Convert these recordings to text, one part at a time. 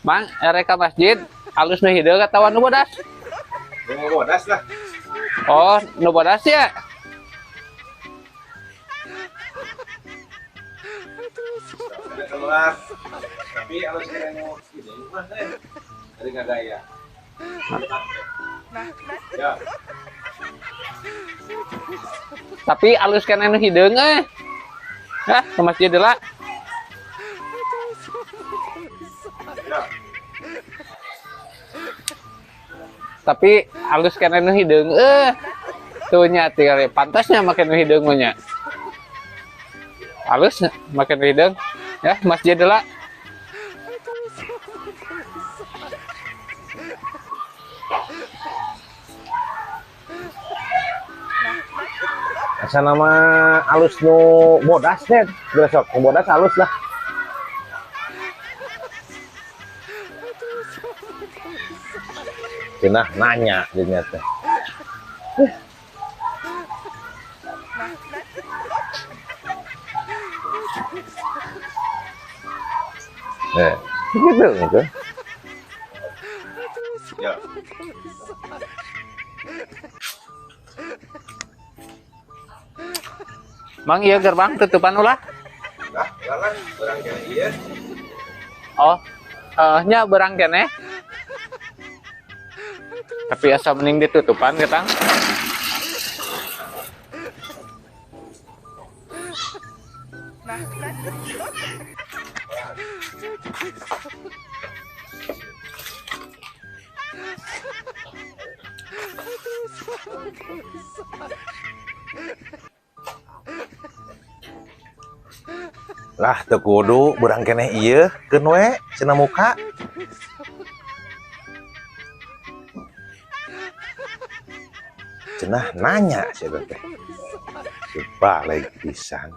Mang, erek ka masjid, alus nu hideung atawa nu bodas? Nu bodas lah. Oh, nu bodas ya? Keluar. Tapi alus nu hideung mah teh. Dari ngagaya. Ya. Tapi alus keneh nu hideung euy. Hah, ke masjid heula. Ya. Tapi alus keneh nu hideung euy. Tuh nya tinggal pantasnya make nu hideung mah nya. Alus make nu hideung. Ya, masjid heula. Asa nama alus nu bodas deh, besok nu bodas alus lah. Cenah nanya jadinya teh. Gitu gitu. Ya. Mang, iya gerbang tutupan ulah. Lah, lah berang kene ieu. Oh, nya berang kene. Tapi asa mending ditutupan ketang. Lah teu kudu berang keneh ieu keun we cenah muka. Cenah nanya sia teh. Balik pisan.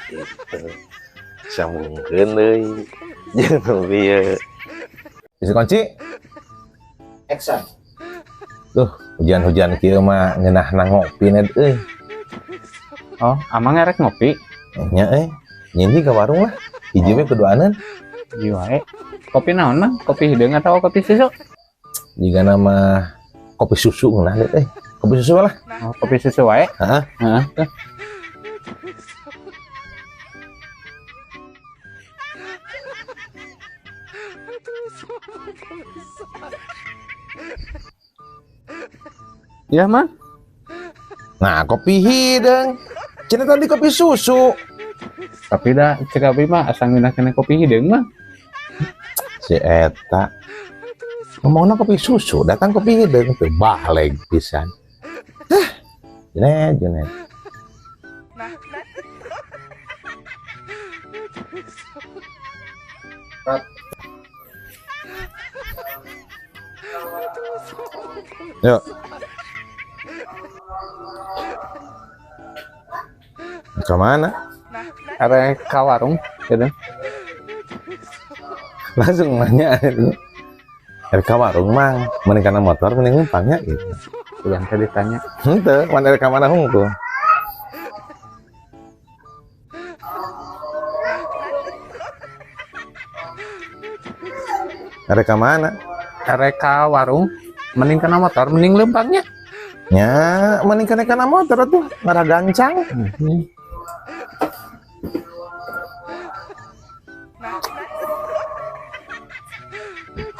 Gitu. Sambungkeun deui. Jeung nu bieu. Bisa kunci? Action. Tuh, hujan-hujan kieu mah ngeunahna ngopi ned euy. Oh, amang erek ngopi? Nya euy. Nyinti ka warung lah. Hiji we kuduaneun. Hiji wae. Kopi naon mah? Kopi hideung atawa kopi susu? Jigana mah kopi susu ngeunah ned euy. Kopi susu lah. Oh, kopi susu wae? Heeh. Heeh. Ya, Mang. Nah, kopi hideung. Cenah tadi kopi susu. Tapi dah cek abi mah asa ngeunah kena kopi hideung mah. Si eta ngomongna kopi susu, datang kopi hideung teu baleg pisan. Hah. Jenet, jenet. Yuk. Ke mana? Arek ka warung gitu. Langsung nanya. Arek ka warung mang, mending kana motor mending numpangnya gitu. Udah tadi ditanya. Henteu, mana arek ka mana hungkul. Arek ka mana? Arek ka warung, mending kana motor mending leumpangnya. Nya, mending kana motor tuh, ngarah gancang.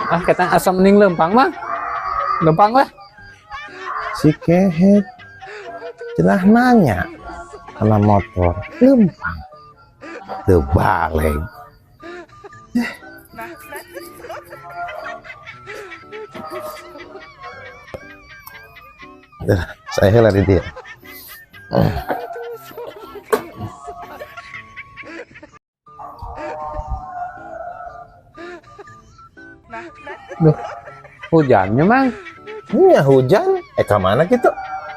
Ah, kita asa mending lempang mah. Lempang lah. Si kehet cenah nanya kana motor lempang. Teu baleg. Saya heula di dieu. Duh, hujannya mang. Nya hujan, ka mana gitu?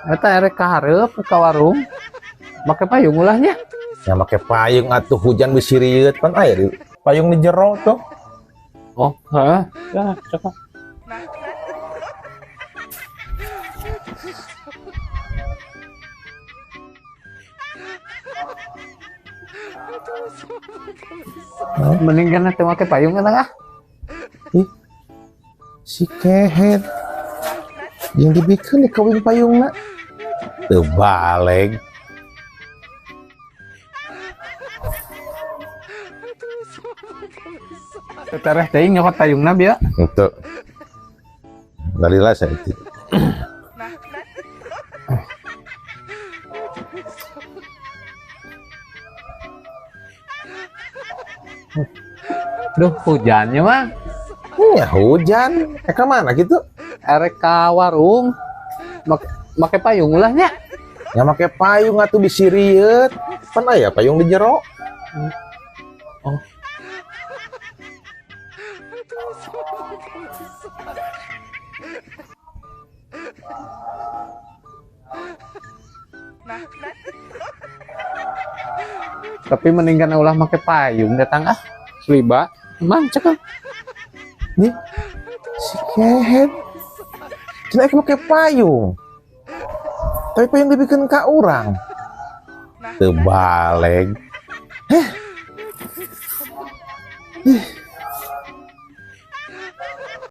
Eta erek ka hareup ka warung. Make payung ulahnya. Ya make payung atuh hujan bisi rieut pan aya di payung di jero tuh. Oh, heeh. Ya, cekap. Mending kana teu make payung kan ah. Ih, si kehet. Jeung dibikeun di kawin payungna. Teu baleg. Tereh teuing nyokot payungna bieu. Henteu. Dalila saeutik. Duh, hujannya mah. Ya hujan. Ka mana gitu? Erek ka warung. Make payung ulah nya. Ya make payung atuh bisi rieut. Pan aya payung di jero. Oh. Tapi mendingan ulah make payung datang ah. Seliba. Mang cekal. Nih, si kehet. Cenah ek make payung. Tapi payung dibikeun ka urang. Teu baleg. Heh. Ih.